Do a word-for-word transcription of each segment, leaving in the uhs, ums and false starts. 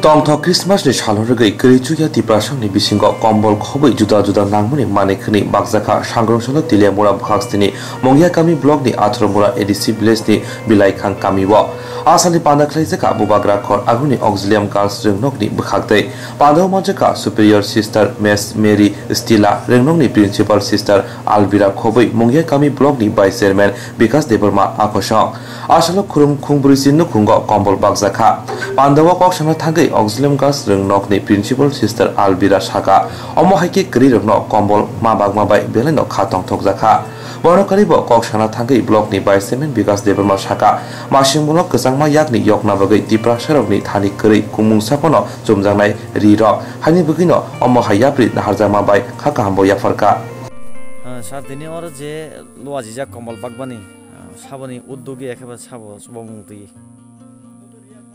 Tongthok Christmas ni salo rwgwi kwrwi chukya Tiprasani bisingo kombol khobwi juda juda nangmani manwi khwnwi bakjakha Sangrongchalo Teliamura bwkhakstini Mongiakami block ni Atharomura A D C village ni Bilaikhang kami o. Asali panda khlaijak kha Bubagra Khor Aguni Auxilium Girls Rwngnokni bwkhaktwi. Pandao manjak kha Superior Sister Miss Mary Stella, Rwngnokni Principal Sister Alvira Khobwi, Mongiakami block ni Vice Chairman Bikas Debbarma Akosong. Asalo khurung khungbrwi si nukhungo kombol bakjak kha. Pandao kok sana thangwi Auxilium Girls Rwngnokni Principal Sister Alvira saka, omo hai khe kwrwi rokno kombol ma bagma bai belai no kha tongthokjak kha. Bono kwrwi bo kok sana thangwi block ni Vice Chairman Bikas Debbarma saka, masing molo kwchangma yakni yokna bagwi Tiprasa rokni thani kwrwi kumung sapono chumjaknai ri rok, haini bagwi no omo hai yapri naharjakma bai kha kaham bo yapharkha. Ah, sir, tini oro je luajijak kombol bakbani, ah, saboni uddogi ekhe ba sabo chubamung twi.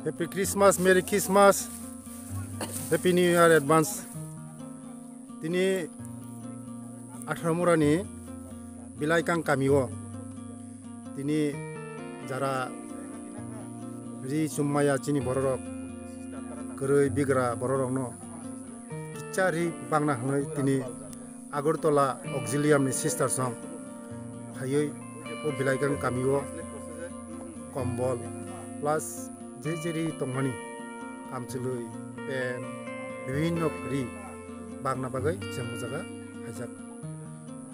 Happy Christmas, Merry Christmas, Happy New Year advance. Tini Atharomura ni Bilaikang kami o tini jara ri chummaya chini bororok kwrwi bigra bororokno kicha ri bangna hwnwi tini Agartala Auxilium ni sister song phaiwi o Bilaikang kami o kombol plus je je ri tongmani kamchwlwi pen bibhinno ri bangna bagwi chwng o jaga phaijak.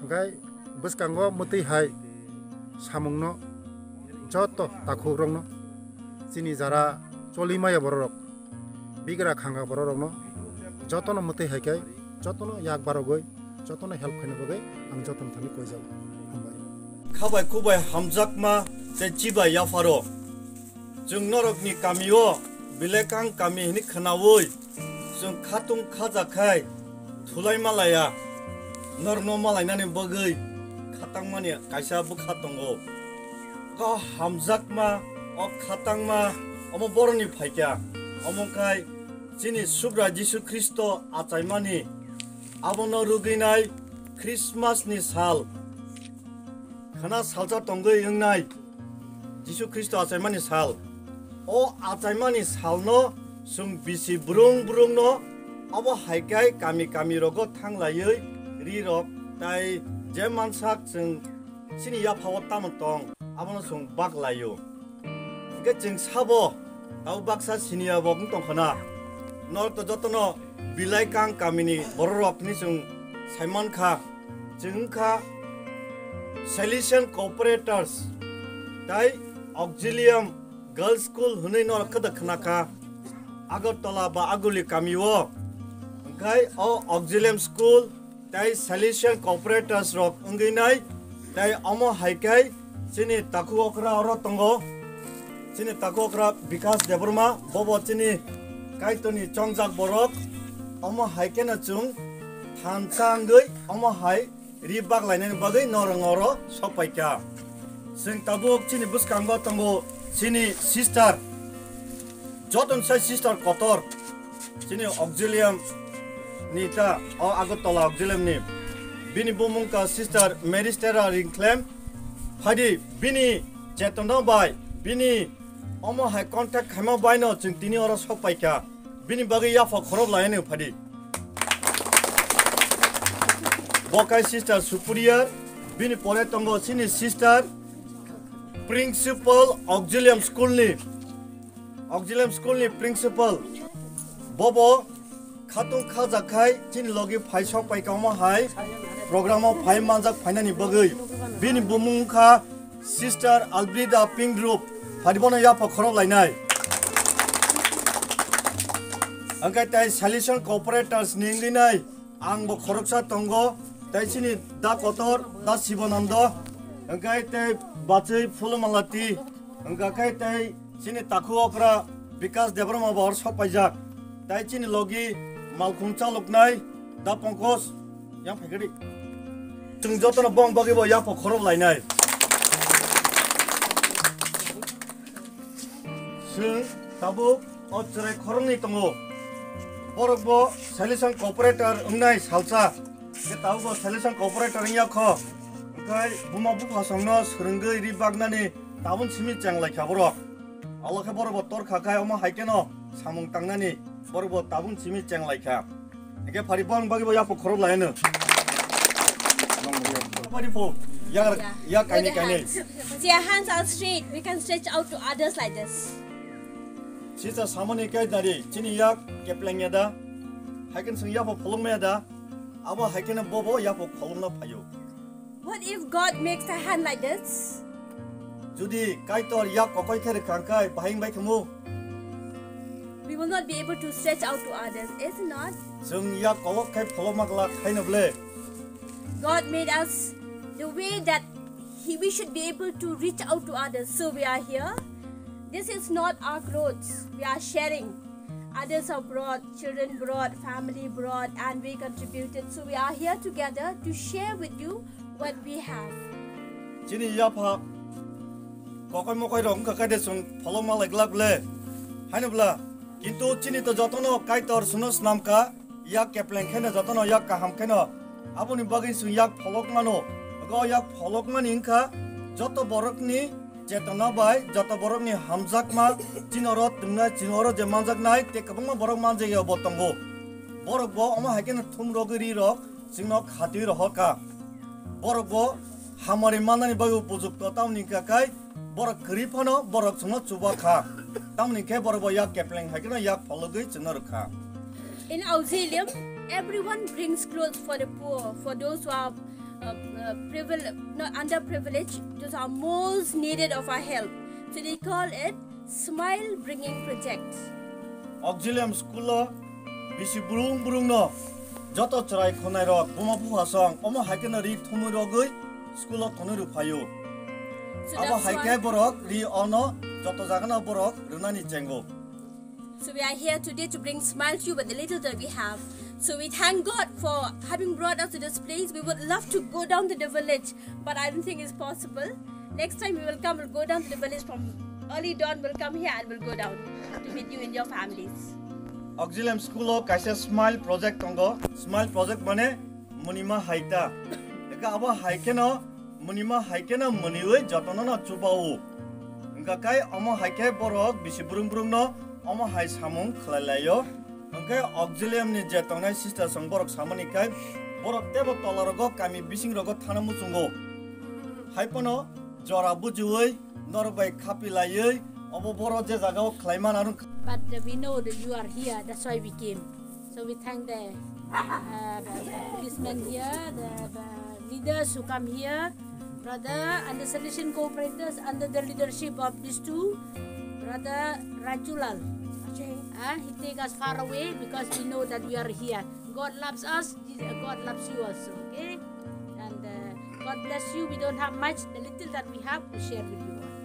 Hwnkhe bwskango mwtwi hai samungno joto takhukrokno chini jara choli maya bororok bigra khanga bororokno jotono mwtwi hai khe jotono yak barogwi jotono help khaina bagwi ang jotono thani koijago. Hambai. Khabai khubai hamjakma tei chibai yapharo. Chwng norokni kamio Bilaikang kami hwnwi khwnaui chwng khatung khaja khai thulai malaya. Norokno malainani bagwi khatangmani kaisa bwkha tongo. O hamjakma, o khatangma, omo boroni phaikha. Omo khai chini Subra Jisu Khristo achaimani abono rwgwinai Christmas ni sal. Khana salsa tongwi wngnai Jisu Khristo achaimani sal. O achaimani salno chwng bisi brung brungno abo hai khe kami kami rogo thanglaiwi ri rok tai je mansak chwng chini yaphao tamo tong abono chwng bak laio. Hwnkhe chwng sabo tabo baksa siniya bo wng tongkhana. Norok to jotono Bilaikang kamini bororok hwnwi chwng saimankha. Chwng wngkha Salesian Cooperators tai Auxilium Girls School hwnwi norok khe da khwnakha. Agartala ba Aguli kamio. Hwnkhe o Auxilium School tei Salesian Cooperators rok wngwi nai, tei omo hai khe chini takhuk okra oro tongo, chini takhuk okra Bikas Debbarma, bobo chini Kaitorni chongjak borok, omo hai kheno chwng thansa wngwi omo hai ri bak lainani bagwi norok oro sok paikha. Chwng tabuk chini bwskango tongo chini sister, jotono sai sister kotor, chini Auxilium ni ta, o Agartala Auxilium ni. Bini bumung ka Sister Mary Stella Ringklem. Phaidi bini chetona bai, bini omo hai contact khaima bai no chwng tini oro sok paikha. Bini bagwi yapha khorok lainani phaidi. Bo kai Sister Superior, bini pore tongo chini sister Principal Auxilium School ni. Auxilium School ni principal, bobo khatung khajak khai chini logi phai sok pai kamo hai program o phai manjak phainani bagwi. Bini bumung kha Sister Albrida Pingrup, phadi bono yapha khorok lainai. Angkai tai Salesian Cooperators ni wngwi nai, ang bo khoroksa tongo, tai chini da kotor, da Sibanando, angkai tai bachwi Phulumalati, angkai tai chini takhu okra Bikas Debbarma bo sok paijak, tai chini logi malkhung chaloknai da Pongkos, yang phaikadi. Chwng jotono bong bagwi bo yapha khorok lainai. Chwng tabuk o chwrai khoroknwi tongo. Borok bo Salesian Cooperator wngnai salsa. Khe tabuk bo Salesian Cooperator wngya kho. Hwnkhe buma buphasongno swrwngwi ri baknani tabuk simi chenglaikha borok. Alo khe borok bo tor kha khai omo hai kheno samung tangnani borok bo tabung simi cheng lai kha. Hingke phari bang bagi bo yapo khorok lai no. Phari po. Ya, ya kaini kaini. See, our hands are straight. We can stretch out to others like this. Sisa samani kai dari chini yak kepleng ya da. Hai khen sung yapo pholong me da. Abo hai kheno bobo yapo pholong na phayo. What if God makes a hand like this? Judi Kaitor yak kokoi khe rwkha khe bahai bai khamu. We will not be able to stretch out to others, is it not? Chwng yak kolok khai pholoma glak khaino ble. God made us the way that he, we should be able to reach out to others. So we are here. This is not our clothes. We are sharing. Others are brought, children brought, family brought, and we contributed. So we are here together to share with you what we have. Chini yapha kokoi mokoi rok wngkha khe de chwng pholok ma lai glak le. Haino bla, kintu chini to jotono Kaitor chwngno snam kha, yak kepleng kheno jotono yak kaham kheno. Aboni bagwi chwng yak pholok mano. Go yak pholok mani wngkha joto borokni chetona bai joto borokni hamjakma chini oro twingnai, chini oro je manjaknai tei kwbangma borok manjakya bo tongo. Borok bo omo hai kheno thum rogwi ri rok chwngno khatwi rohor kha. Borok bo hamari mannani bagwi upojukto, tamoni hwnkha khai borok kwrwi phano borok chwngno chuba kha. Tamoni khe borok bo yak kepleng hai kheno yak phologwi chwngno rwkha. In Auxilium, everyone brings clothes for the poor, for those who are uh, uh, privile- not underprivileged, those are most needed of our help. So they call it Smile Bringing Project. Auxilium school o bisi burung burung no joto chwrai khonai rok buma bupha song omo hai kheno ri thumui rogwi school o thonwi rw phaio. So abo that's hai why khe borok ri ono joto jagano borok rwnani chengo. So we are here today to bring smile to you with the little that we have. So we thank God for having brought us to this place. We would love to go down to the village, but I don't think it's possible. Next time we will come, we'll go down to the village from early dawn, we'll come here and we'll go down to meet you and your families. Auxilium school o kaisa smile project tongo. Smile project mane munima haita. Eka abo hai kheno munima hai kheno muniwi jotono no chubao. Hingka kai omo hai khe borok bisi burung burung no omo hai samung khlai laio. Hingke Auxilium ni je tongnai sister song borok samani kai borok tebo tola rogo kami bising rogo thana muchungo. Hai pono jora bujiwi norok bai khapi laiwi obo boro je jaga o khlai man arung. But uh, we know that you are here, that's why we came. So we thank the uh, policemen here, the, the leaders who come here, brother, and the Salesian cooperators under the leadership of these two, brother Rajulal. Uh, he take us far away because we know that we are here. God loves us, Jesus- God loves you also, okay? And uh, God bless you. We don't have much. The little that we have, we share with you all.